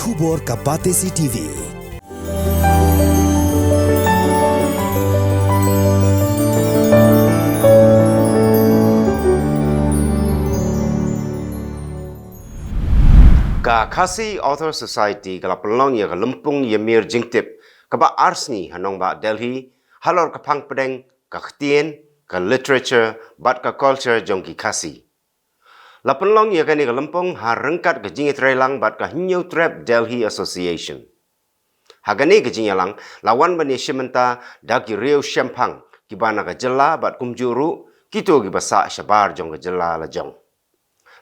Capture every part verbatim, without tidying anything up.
Khubor ka Batesi T V. Ka Khasi Author Society ka la pynlong ïa ka lympung ïamir jingtip kaba ar sngi ha nongbah Delhi halor ka phang pdeng, ka ktien, ka literature bad ka culture jong ki Khasi. La pynlong ïa kane ka lympung ha ryngkat ka jingïatreilang bad ka Hynñiewtrep Delhi Association. Ha kane ka jingïalang la wan ban ïashim bynta da ki riew shemphang kiba na ka jylla bad kumjuh ruh kito kiba sah shabar jong ka jylla lajong.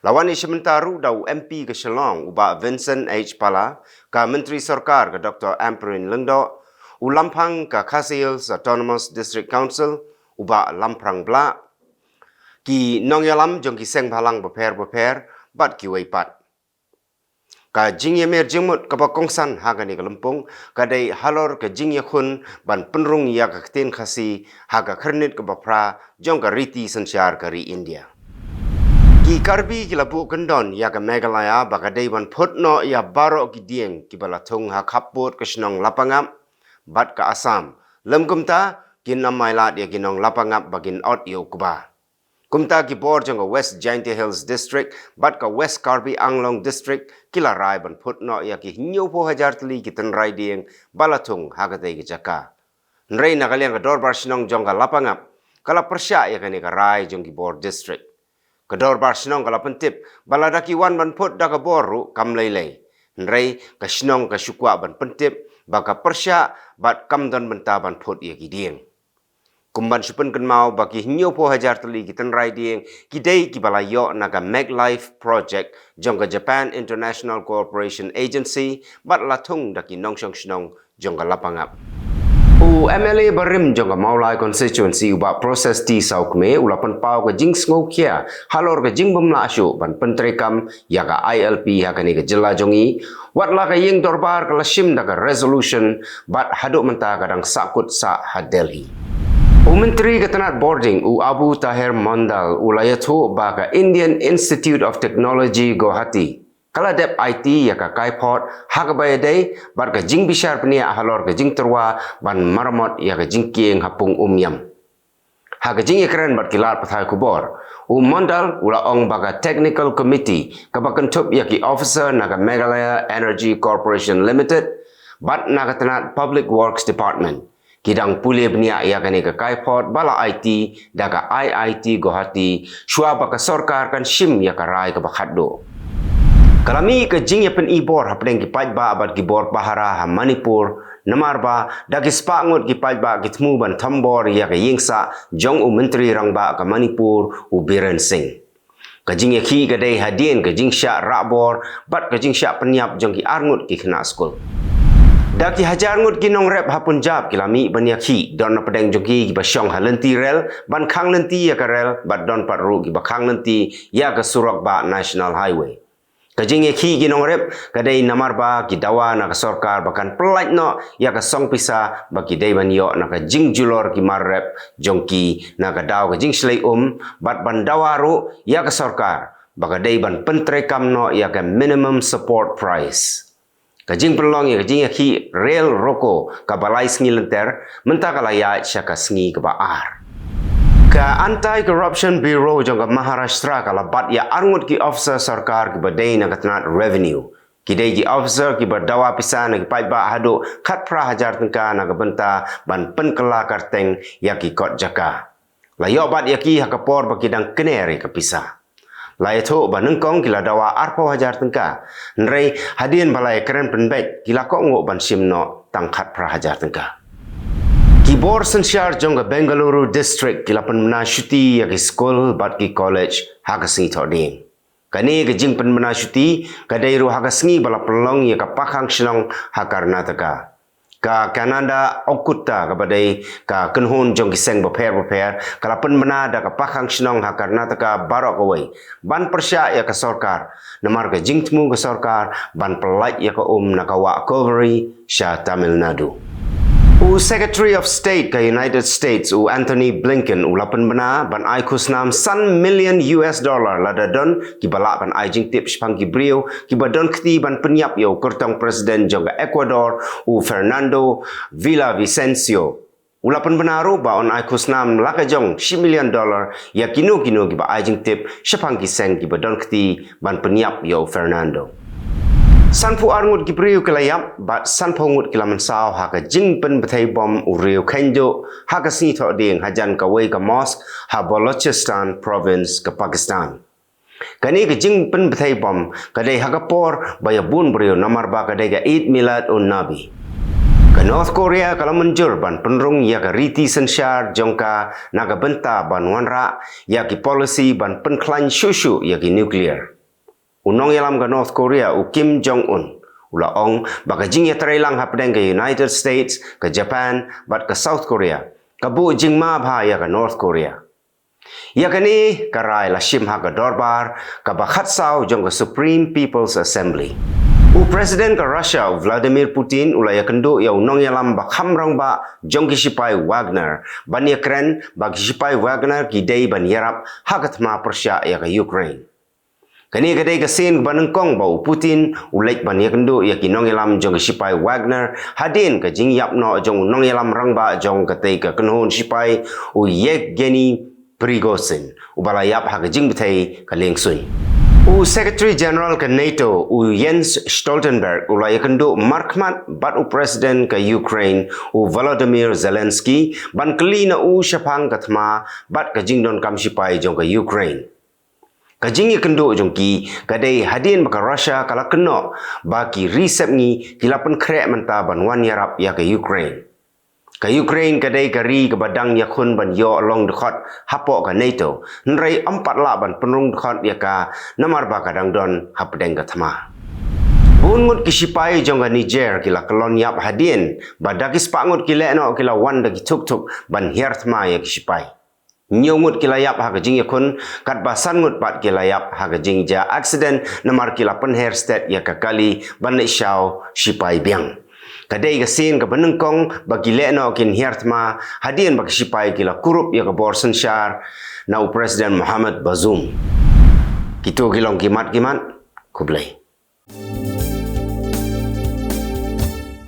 La wan ïashim bynta ruh da u M P ka Shillong u Bah Vincent H Pala, ka Myntri Sorkar ka Doctor Ampareen Lyngdoh, u Lamphang ka Khasi Hills Autonomous District Council u Bah Lamphrang Blah, ki nongïalam jong ki seng bhalang bapher bapher bad kiwei pat. Ka jingïamir jingmut kaba kongsan ha kane ka lympung ka dei halor ka jingïakhun ban pynrung ïa ka ktien Khasi ha ka khyrnit kaba phra jong ka riti synshar ka ri India. Ki Karbi ki la buh kyndon ïa ka Meghalaya ba ka dei ban phut noh ïa baroh ki dieng kiba la thung ha khappud ka shnong Lapangap bad ka Assam, lym kumta kin ym ailad ïa ki nong Lapangap ba kin ot ïa u kba. Kumta ki bor jong ka West Jaintia Hills District bad ka West Karbi Anglong District ki la rai ban phut noh ïa ki hynñiewphew hajar tylli ki tynrai dieng ba la thung ha katei ka jaka. Hynrei na ka liang ka Dorbar Shnong jong ka Lapangap ka la pyrshah ïa kane ka rai jong ki bor district. Ka Dorbar Shnong ka la pyntip ba lada ki wan ban phut da ka bor ruh kam lei lei. Hynrei ka shnong ka shu kwah ban pyntip ba ka pyrshah bad kam don bynta ban phut ïa ki dieng. Kum ban shu pynkynmaw ba ki hynñiewphew hajar tylli ki tynrai dieng ki dei kiba la ïoh na ka Maglife Project jong ka Japan International Cooperation Agency bad la thung da ki nongshong shnong jong ka Lapangap. U M L A barim jong ka Mawlai Constituency u Bah Proses T Sawkmie u la pynpaw ka jingsngewkhia halor ka jingbymlah shuh ban pyntreikam ïa ka I L P ha kane ka jylla jong ngi, wat la ka ïing dorbar ka la shim da ka resolution bad haduh mynta ka dang sahkut sah ha Delhi. U Myntri ka tnat bording u Abu Taher Mondal u la ïathuh ba ka Indian Institute of Technology Guwahati ka la dep aiti ïa ka kaipod ha kaba ïadei bad ka jingbishar bniah halor ka jingtyrwa ban maramot ïa ka jingkieng ha Pung Umiam. Ha ka jingïakren bad ki lad pathai khubor, u Mondal u la ong ba ka technical committee kaba kynthup ïa ki officer na ka Meghalaya Energy Corporation Limited bad na ka tnat Public Works Department ki dang pule bniah ïa kane ka kaipod ba la aiti da ka I I T Guwahati shuwa ba ka sorkar kan shim ïa ka rai kaba khatduh. Ka la mih ka jingïapyni bor hapdeng ki paidbah bad ki bor pahara ha Manipur, namar ba da ki spah ngut ki paidbah ki thmu ban thombor ïa ka ïingsah jong u Myntri Rangbah ka Manipur u Biren Singh. Ka jingïakhih ka dei hadien ka jingshah rah bor bad ka jingshah pynïap jong ki arngut ki khynnah skul. Da ki hajar ngut ki nongrep ha Punjab ki la mih ban ïakhih, don na pdeng jong ki kiba shong ha lynti rel ban khang lynti ïa ka rel bad don pat ruh kiba khang lynti ïa ka surok bah National Highway. Ka jingïakhih ki nongrep ka dei namar ba ki dawa na ka sorkar ba kan pyllait noh ïa ka song pisa ba ki dei ban ïoh na ka jingjulor ki mar rep jong ki na ka daw ka jingshlei um bad ban dawa ruh ïa ka sorkar ba ka dei ban pyntreikam noh ïa ka minimum support price. Ka jingpynlong ïa ka jingïakhih rel roko kaba lai sngi lynter mynta ka la ïaid sha ka sngi kaba ar. Ka Anti Corruption Bureau jong ka Maharashtra ka la bat ïa arngut ki officer sorkar kiba dei na ka tnat revenue. Ki dei ki officer kiba dawa pisa na ki paidbah haduh khatphra hajar tyngka na ka bynta ban pynkylla kyrteng ïa ki kot jaka. La ïoh bat ïa ki ha ka por ba ki dang kner ïa ka pisa. La ïathuh ba nyngkong ki la dawa arphew hajar tyngka. Hynrei hadien ba la ïakren pynbeit ki la kohnguh ban shim noh tang khatphra hajar tyngka. Ki bor synshar jong ka Bengaluru District ki la pynbna shuti ïa ki skul bad ki college ha ka sngi Thohdieng. Kane ka jingpynbna shuti ka dei ruh ha ka sngi ba la pynlong ïa ka pakhang shnong ha Karnataka. Ka Kannada Okkuta kaba dei ka kynhun jong ki seng bapher bapher ka la pynbna da ka pakhang shnong ha Karnataka baroh kawei ban pyrshah ïa ka sorkar namar ka jingthmu ka sorkar ban pyllait ïa ka um na ka wah Cauvery sha Tamil Nadu. U U Secretary of State ka United States, u Antony Blinken, u la pynbna ban ai khusnam san million U S dollar lada don kiba lah ban ai jingtip shaphang ki briew kiba don kti ban pynïap ïa u kyrtong president jong ka Ecuador, u Fernando Villavicencio. U la pynbna ruh ba un ai khusnam la ka jong shi million dollar ïa kino kino kiba ai jingtip shaphang ki seng kiba don kti ban pynïap ïa u Fernando. Sanphew ar ngut ki briew ki la ïap bad sanphew ngut ki la mynsaw ha ka jingpynbthei bom u riew kheiñ duh ha ka sngi Thohdieng hajan kawei ka mosque ha Balochistan province ka Pakistan. Kane ka jingpynbthei bom ka dei ha ka por ba ïa bun briew namar ba ka dei ka Eid Milad un Nabi. Ka North Korea ka la mynjur ban pynrung ïa ka riti synshar jong ka na ka bynta ban wanrah ïa ki policy ban pynkhlaiñ shuh shuh ïa ki nuclear. U nongïalam ka North Korea, u Kim Jong Un, u la ong ba ka jingïatreilang hapdeng ka United States, ka Japan bad ka South Korea ka buh jingma bha ïa ka North Korea. Ïa kane ka rai la shim ha ka dorbar kaba khatsaw jong ka Supreme People's Assembly. U President ka Russia, u Vladimir Putin, u la ïakynduh ïa u nongïalam ba kham rangbah jong ki shipai Wagner ban ïakren ba ki shipai Wagner ki dei ban ïarap ha ka thma pyrshah ïa ka Ukraine. Kane ka dei ka sien kaba nyngkong ba u Putin u leit ban ïakynduh ïa ki nongïalam jong ki shipai Wagner hadien ka jingïap noh jong u nongïalam rangbah jong katei ka kynhun shipai, u Yevgeny Prigozhin, uba la ïap ha ka jingbthei ka liengsuiñ. U Secretary General ka NATO, u Jens Stoltenberg, u la ïakynduh markhmat bad u President ka Ukraine, u Volodymyr Zelensky, ban kylli na u shaphang ka thma bad ka jingdonkam shipai jong ka Ukraine. Ka jingïakynduh jong ki ka dei hadien ba ka Russia ka la kynnoh ba ki ri sepngi ki la pynkhreh mynta ban wan ïarap ïa ka Ukraine. Ka Ukraine ka dei ka ri kaba dang ïakhun ban ïoh long dkhot hapoh ka NATO, hynrei ym pat lah ban pynrung dkhot ïa ka namar ba ka dang don hapdeng ka thma. Bun ngut ki shipai jong ka Niger ki la kyllon ïap hadien ba da ki spah ngut ki lehnoh ki la wan da ki thukthuk ban hiar thma ïa ki shipai. Hynñiew ngut ki la ïap ha ka jingïakhun, katba san ngut pat ki la ïap ha ka jingjia accident namar ki la pynher stet ïa ka kali ban leit shaw shipai biang. Ka dei ka sien kaba nyngkong ba ki lehnoh kin hiar thma hadien ba ki shipai ki la kurup ïa ka bor synshar na u President Mohamed Bazoum. Kito ki long ki mat ki mat. Khublei.